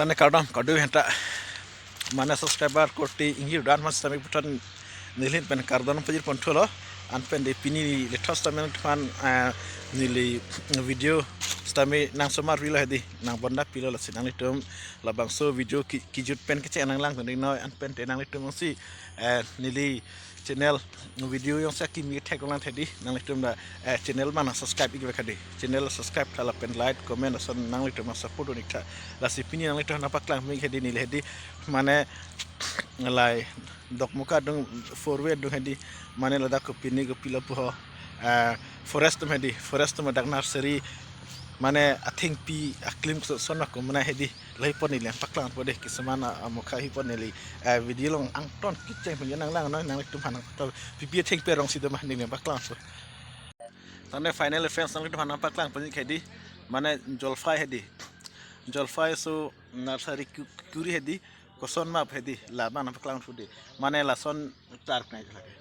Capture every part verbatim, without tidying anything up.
Mane kardom, kardom henta. Mane subscriber korte ingjir do-an aphan sitame puthot neli ahin pen kardom pajir pon thulo. Anpen de pini lethos tame aphan, eh, neli video sitame nangsomar pilo hedi, nangbonda pilo, lasi nanglitum labangso video ki-, kijut pen kecheng nanglang tadi noi, anpen de nanglitum si, eh, neli channel video jongsi akimi theklonglang hedi, nanglitum ta, eh, channel abang subscribe ik-ik hedi. Channel subscribe tha lapen like, comment ason nanglitum support un-ik tha. Lasi pini nanglitum nangpaklang ik hedi, neli hedi, mane lahai Dokmoka adung, four way adung hedi, mane ladak kopine kopilo pu ho, eh, forest atum hedi, forest atum dak nursery, mane athengpi aklim koson ma ko mane hedi, lahai apot neli nangpaklang po de, kisuman a, amokha hi apot neli, eh, video along angton kecheng pen nanglang noi, nanglitum aphan nangpaklang, pipi athengpi arong si do ma neli nangpaklang po. Tangte finally friends, nanglitum aphan nangpaklang pon ik hedi, mane jolphai hedi, jolphai so nursery ku-, kuri hedi, koson ma hedi, labang nangpaklang thu de, mane lason tark nai lake,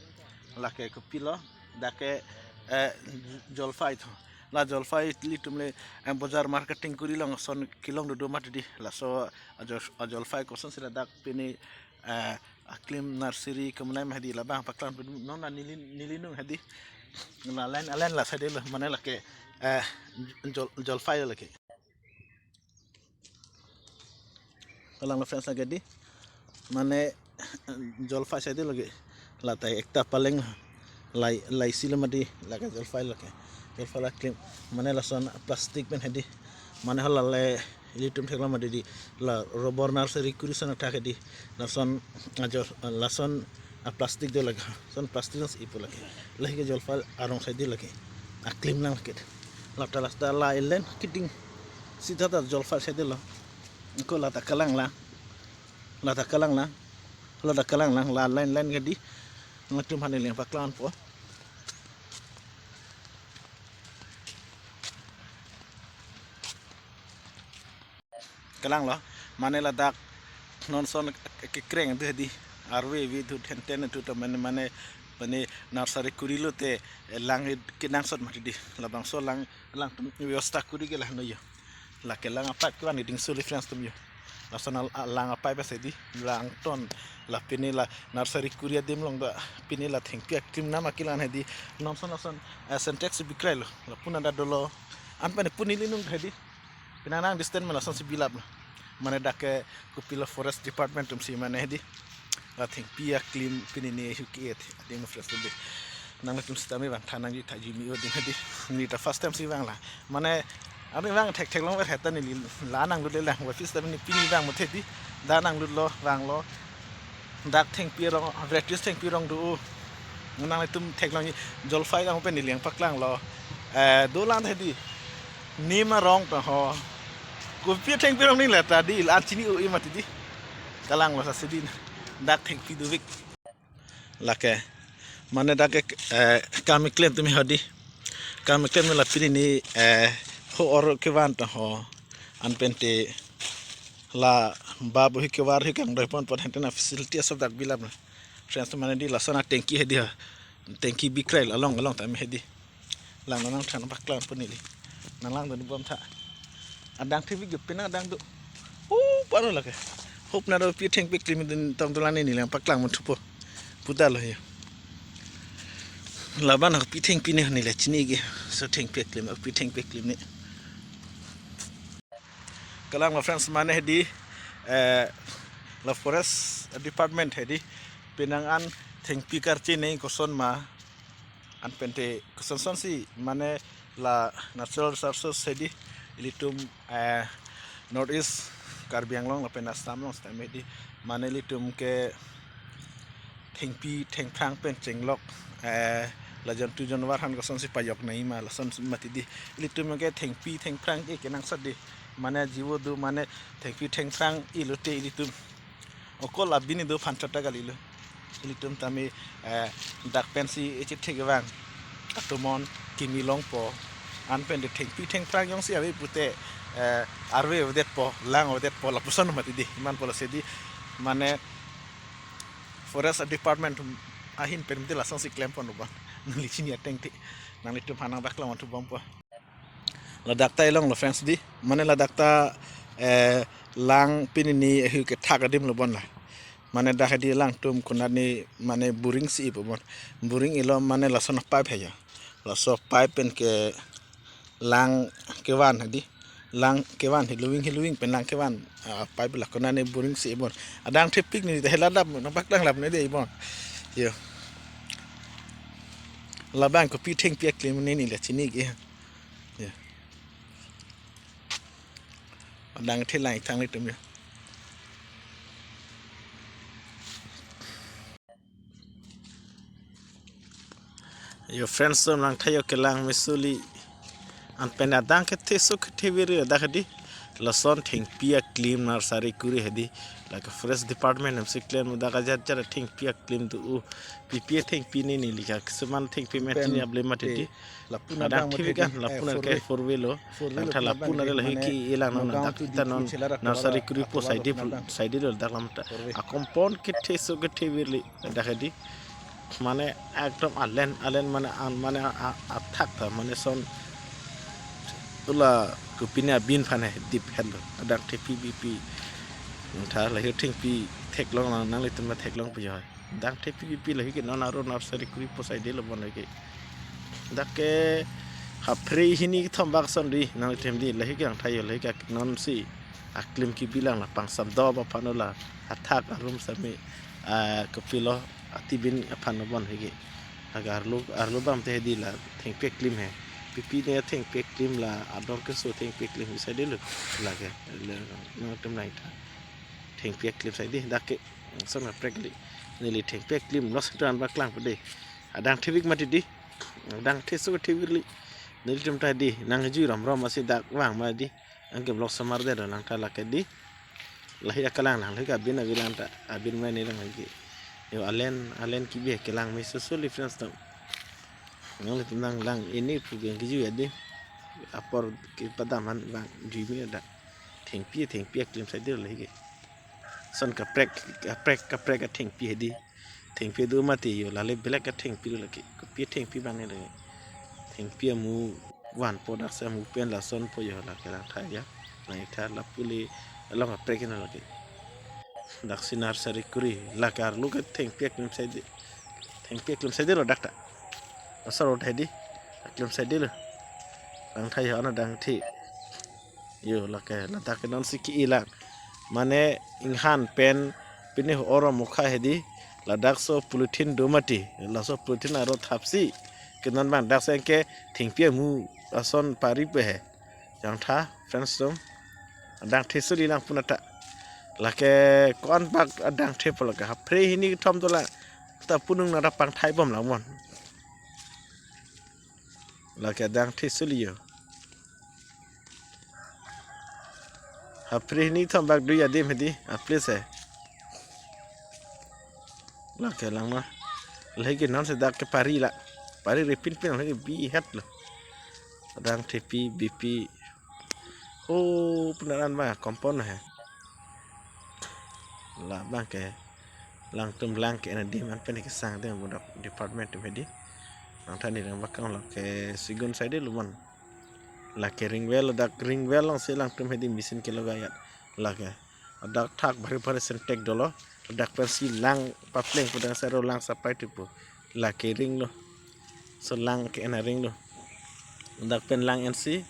lake kopilo, dak ke, eh, jolphai tho. La jolphai ilitum le, eh, bojar marketing kuri along ason kelong dodo mati di. Laso ajol-, ajolphai kosonsi ladak pini, eh, aklim nursery kemenai ma hedi, labang paklang pini non na neli, neli nung hedi. La line, alen la side lo, mane lake, eh, jol-, jolphai lake. Kalang lo friends lake di. Mane jolphai side lake. Latai ekta paleng lai, lai silo mati lake jolphai lake. Jolphai lake mane lason plastic pen hedi. Mane hala le ilitum theklong mati di. La rubber nursery kuri ason athak hedi. Lason ajol, lason a plastic do lake, son plastic si ipo lake. Lahai ke jolphai arong side lake. Aklim nang lake. Lata lasta la elen kiting. Sita ta jolphai side lo. Ko lata kalang la. Lata kalang la. Lata kalang la. La line line ke di. Nanglitum aphan neli nangpaklang po. Kalang lo, mane ladak non son ke-, kekreng tu hedi, arve vi tu thenten tu ta mane, mane, mane nursery kuri lote, eh, lang kenangsot mati di, labangso lang, lang atum vyavastha kuri ke la noi yo. Lake lang apipe kevan ding suli friends atum yo. Lason al-, a-, lang apipe si di, lang ton, la pini la nursery kuri adim along ta, pini la thengpi aklim nama kelang hedi, non son lason, eh, Sintex bikrai lo, lapu nang ta dolo, anpen pini neli nung hedi. Penang nang distance mane lasonsi bilap lo. Mane dak ke kopilo forest department atum si mane hedi. La thengpi aklim pini ne hu ke et. Adim fresh lo de. Nanglitum sitame vang tha nangji tha jimi o din hedi. Neli ta first time si vang la. Mane, ani vang thekthek longver heta neli la nanglut le lang. Wa first time ne pini vang mut hedi. Dak nanglut lo, vang lo. Dak thengpi arong, varieties thengpi arong do. Nanglitum theklong jolphai lang pen neli nangpaklang lo. Eh, dolang hedi. Nim arong ta ho. Kopi thengpi arong ni leta di, la chini-o-i mati di. Kalang lo sa si di. Dak thengpi dovik. Lake. Mane dak ke, eh, kam keklem atum hedi. Kam keklem la pini ni, eh, ho or kevan ta ho. Anpen te la bab hi kevar hi kangdoi pon pon hente na facility asap dak bilap na. Friends mane di lason a tanki hedi ha. Tanki bikrai along along tame hedi. Lang nang than paklang pon neli. Nanglang dun bom tha. Adang thivik jo pina adang do. Oh, paro lake. Hope na do pi thengpi aklim din tong dolang neli nangpaklang mun thupo. Puta lo yo. Laban pi thengpi ne neli chini ke. So thengpi aklim, pi thengpi aklim ne. Kalang lo friends mane hedi, eh, la forest department hedi. Penang an thengpi karche ne koson ma. Anpen te koson son si mane la natural resources hedi. Ilitum, eh, North East Karbi Anglong lapen Assam along sitame hedi. Mane ilitum ke thengpi thengphrang pen chenglok, eh, la jontu jonwar aphan kosonsi pajok nangji ma lason mati di. Ilitum ke thengpi thengphrang ke kenangsot di. Mane jiwo do mane thengpi thengphrang-i lote ilitum. Okol abini do aphan chot ta kali lo. Ilitum tame, eh, dak pensi echithek vang. Atomon kimi longpo. Anpen de thengpi thengphrang jongsi ave pute, eh, arve avedetpo, lang avedetpo, lapuson mati di. Iman pulo si di. Mane forest department ahin pen mati lasonsi klem pon uban. Neli chini ateng ti. Nanglitum aphan nangpaklang thu bompo. Ladak ta ilong lo friends di. Mane ladak ta, eh, Lang pini ni ahu kethak adim lo bon la. Mane dak hedi langtum konat ni mane boring si ipo bon. Boring ilo mane lason pipe he ya. Laso pipe pen ke lang kevan hedi. Lang kevan hiluing hiluing pen lang kevan. Ah, pipe la konat ni boring si bon. Adang thepik ni hela dap na bak lang lap ni de bon. Yo. Labang kopi thengpi aklim ni ni la chini ke. Yo. Adang the lang thang ni tum yo. Yo friends, tum langtha yo kelang mesuli. An pen adang kethe so kethe viri dak hedi. Lason thengpi aklim nursery kuri hedi. Lake forest department hem si klem dak ajar jar thengpi aklim tu u. Pipi thengpi ni ni lika. Kisuman thengpi met ni able mati di. Lapu na adang thepik an, lapu na ke four wheel lo. Langtha lapu na lahi ke ilang non dak ta non nursery kuri po side, side lo dak lam ta. A compound kethe so kethe viri dak hedi. Mane ekdom alen alen mane an mane a, a, athak ta mane son ula kopine abin aphan he dip helo. Adang thepik pipi. Langtha lahi thengpi theklong lang nanglitum theklong pu yo. Adang thepik pipi lahi ke non aro nursery kuri po side lo bon lahi ke. Dak ke hapre hini kethom bak son di nangthem di lahi ke langtha yo lahi ke non si aklim kebi lang la pangsam do ba aphan lo la athak arum sami, ah, kopilo atibin aphan lo bon lahi ke. Agar arlo arlo bam te hedi la thengpi aklim he. Pipi ne thengpi aklim la ador keso thengpi aklim side lo lake. Nangtum langtha. Thengpi aklim side dak ke. Son kaprek li. Neli thengpi aklim lo sentran ba klang pede. Adang thepik mati di. Adang the so thepik li. Nelitum ta di. Nang ju ram ram masi dak vang ma di. Anke vlog samar de do langtha lake di. Lahi akalang lang lahi ke abin abilang ta. Abin ma ni lang lagi. Yo alen alen kebi kelang mesuli friends tum. Nanglitum nang lang ini program keju ya di. Apor kepadam han bang jui mi ada. Thengpi thengpi aklim side lahi ke. Son kaprek kaprek kaprek athengpi hedi. Thengpi do mati yo lale belek athengpi do lake. Kopi thengpi bang ni lake. Thengpi amu vanpo dak si amu pen lason po yo lake langtha ya. Langtha lapu le along kaprek na lake. Dak si nursery kuri lake arlo ke thengpi aklim side. Thengpi aklim side lo dak ta. Asar road hedi. Aklim side lo. Langtha yo ana adang the. Yo lake ladak ke non si ke ilang. Mane inghan pen pini oro mukha hedi. Ladak so polythene do mati. Laso polythene aro thapsi. Ke non bang dak si ke thengpi amu ason pari pe he. Langtha friends tum. Adang the suli lang puna ta. Lake ko-an bak adang the po lake hapre hini kethom to la. Ta punung na ta pangthai bom lang mon. Lake adang the suli yo. Hapre hini kethom bak dui adim hedi, a place he. Lake lang ma. Lahi ke non si dak ke pari la. Pari repin pin lahi ke bi het lo. Adang thepik pipi. Oh, penaran ma compound he. Labang ke. Langtum lang ke ena dim an pen kesang ding budok department tum hedi. Langtha ni lang bakang lake sigun side lo mon. Lake ring well dak ring well long si langtum hedi machine ke logai at. Lake. Dak thak bhari bhari Sintex dolo. Dak pen si lang papleng pudang sero lang supply tupo. Lake ring lo. So lang ke ena ring lo. Dak pen lang en si.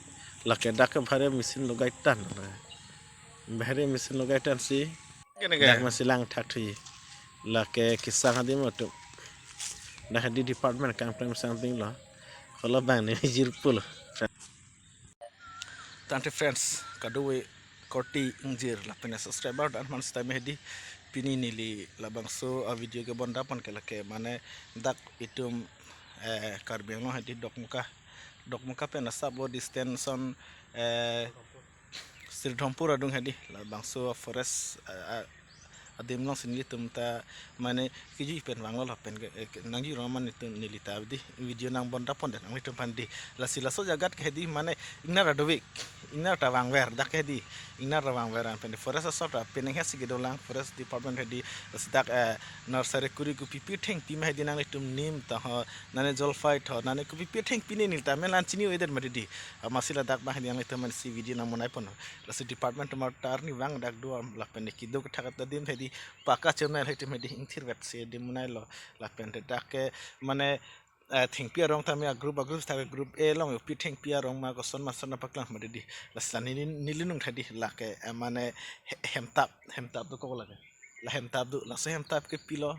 Lake dak ke bhari machine logai tan. Bhari machine logai tan si. Dak masi lang thak thui. Lake kesang adim atum. Dak hedi department kangplem sang ding lo. Kalau bang ni jirpo lo. Tangte friends, kadokave korte ingjir lapen subscriber dan man stay hedi pini neli labangso a video ke bon dapan ke lake mane dak itum, eh, Karbi Anglong hedi Dokmoka, Dokmoka pen asap lo distance on, eh, Sridhampur adung hedi labangso forest, eh, eh, Adim alongsi nelitum ta mane kejui pen vanglo lapen ke, eh, ke, nangji rong mane nelitum neli ta di video nang bon dapon de nanglitum aphan di. Lasi laso jagat ke hedi mane ingnar adovik, ingnar ta vangver dak ke hedi, ingnar ta vangver an pen forest asor ta penang hesi kedolang forest department hedi. Lasi dak, eh, nursery kuri kopi pi thengpi ma hedi nanglitum nim ta ho, nane jolphai tho, nane kopi pi thengpi ne neli ta men lan chini-o-edet mati di. Amatsi ladak ma hedi nanglitum mane si video nang monai pon. Lasi department atum arni vang dak do lapen kedo kethak ta adim hedi paka chonai hedi medi ingthir vet si adim monai lo lapen te dak ke mane, eh, thengpi arong tame a group a group ta group A along pi thengpi arong ma koson ma son paklang mati di. Lasi la neli neli nung thadi lake, eh, mane he- hemtap hemtap do kok lake. La hemtap do laso hemtap ke pilo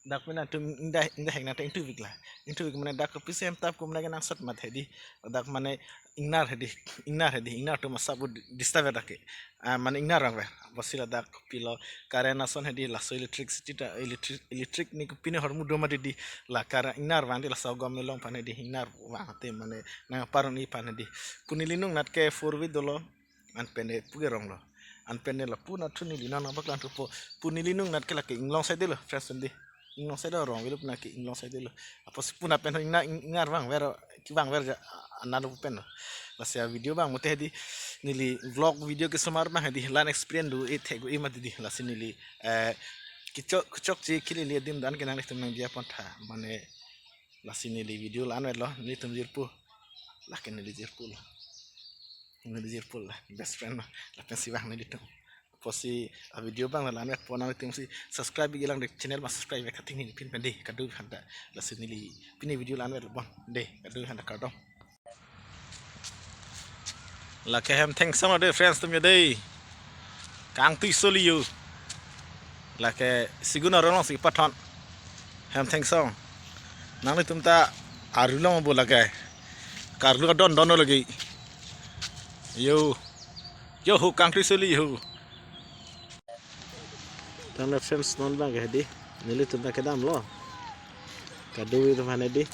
dak mena tum ingda ingda hek na ta ingtuvik la. Ingtuvik mane dak ke pisi hemtap kum lake nangsot mat hedi. Dak mane ingnar hedi, ingnar hedi, ingnar atum asap disturb dak ke. Ah, mane ingnar vangver. Amatsi ladak pilo current ason hedi laso electricity ta electric electric ni pine hormu do mati di la current ingnar vang di laso gom melong aphan hedi ingnar vang te mane nang parun-i aphan hedi. Pu neli nung nat ke four wheel dolo. An pen de pu ke rong lo. An pen de la pu nat thu neli nang nang paklang thupo. Pu neli nung nat ke lake inglong side lo, friends di. Inglong side lo rong velo pu nat ke inglong side lo. Apotsi pu nat pen ingnar ing- ingnar vangver, kevangver ja anan pu pen lo. Lasi a video abang mate hedi neli vlog video kesomar abang hedi lan experience do-i thek-i mati di. Lasi neli, eh, kechok kechokche kili li adim dan ke nanglitum nangji apon tha mane lasi neli video la-an vetlo, nelitum jirpo. Lake neli jirpo lo. Neli jirpo la best friend lo. Lapen si vang nelitum. Apotsi a video abang la-an vetpo nanglitum si subscribe bilang dek channel ma subscribe vek kating ni pin pen di kadu phanta. Lasi neli pini video la-an vetlo bon. De kadu phanta kardom. Lake hem thengsong lo de friends atum yo de. Kangtui soli yo. Lake sigun arong alongsi pathon. Hem thengsong. Nanglitum ta arulong bo lake. Karlu adon don lagi. Yo. Yo ho kangtui soli yo. Tangte friends non abang ke hedi. Nelitum ta kedam lo. Kadu atum aphan hedi.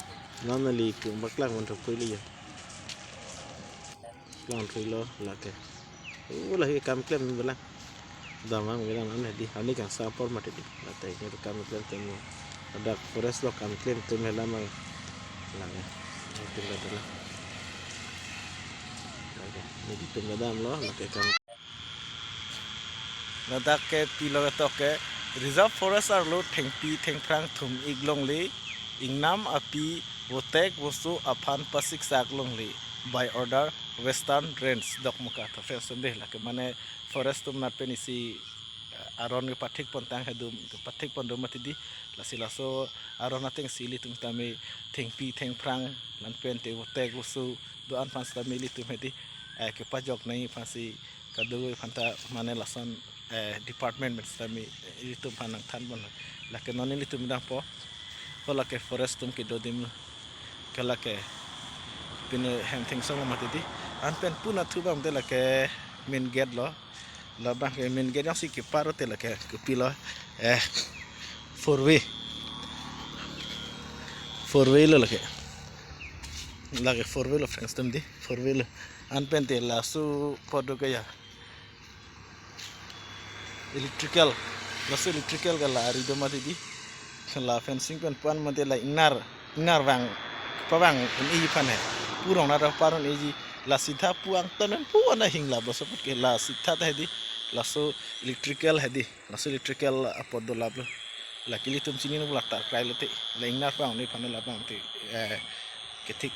Non neli kum paklang mon thopui li yo. Lang thui lo lake. Oh, lake kam klem belang. Damang belang an hedi. Ani kangsa apor mati di. Lake ini kam klem temu. Dak forest lo kam klem temu lamang. Lake. Ini tum belang. Lake. Ini tum belang lo. Lake kam. Ladak ke pilo ketok ke Reserve Forest arlo thengpi thengphrang thum-ik longle, ingnam api, votek voso aphan pasiksak longle, by order Western Range Dokmoka. To friends atum de lake mane forest atum nat pen isi, eh, aron ke pathik pon tang hedum ke pathik pon do mati di. Lasi laso aron atengsi ilitum tame thengpi thengphrang lan pen te votek voso do-an aphan sitame ilitum hedi, eh, kepajok nangji aphansi kadokave aphanta mane lason, eh, department pen sitame, eh, ilitum aphan nangthan pon. Lake non ilitum dampo. Ko lake forest atum kedo adim lo. Ke lake pine hem thengsong lo mati di. An pen pu nat thu abang de lake main gate lo. Labang ke main gate jongsi kepar te lake kopilo, eh, four way. Four way lo lake. Lake four way lo friends atum di. Four way lo. An pen te laso apot do ke ya. Electrical. Laso electrical ke la ari do mati di. La fencing pen pu-an mate la ingnar, ingnar vang, pavang un-eji aphan he. Pu rong nat ta parun-eji. La sitha pu angtan pu ana hingla bosoput ke la sitha ta hedi. Laso electrical hedi. Laso electrical apot do lap lo. Lake ilitum chini no la ta krai lo te. La ingnar pavang un-e aphan labang te, eh, kethik.